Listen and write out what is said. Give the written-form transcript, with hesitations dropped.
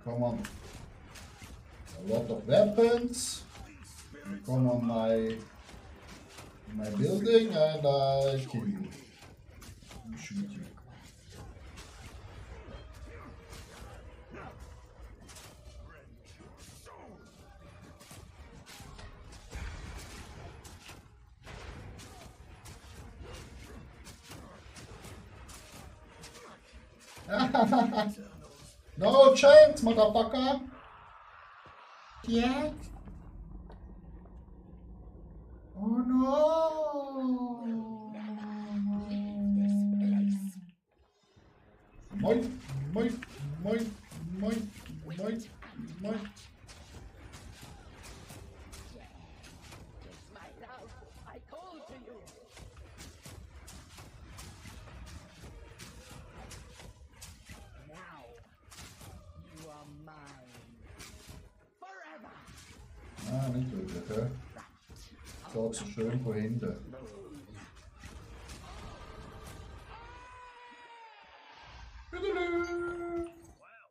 come on a lot of weapons. Come on my building and I kill you. Shoot you. No chance, motherfucker. Yeah. Oh no. Moit. Ah, nicht wirklich, hä? So schön von hinten.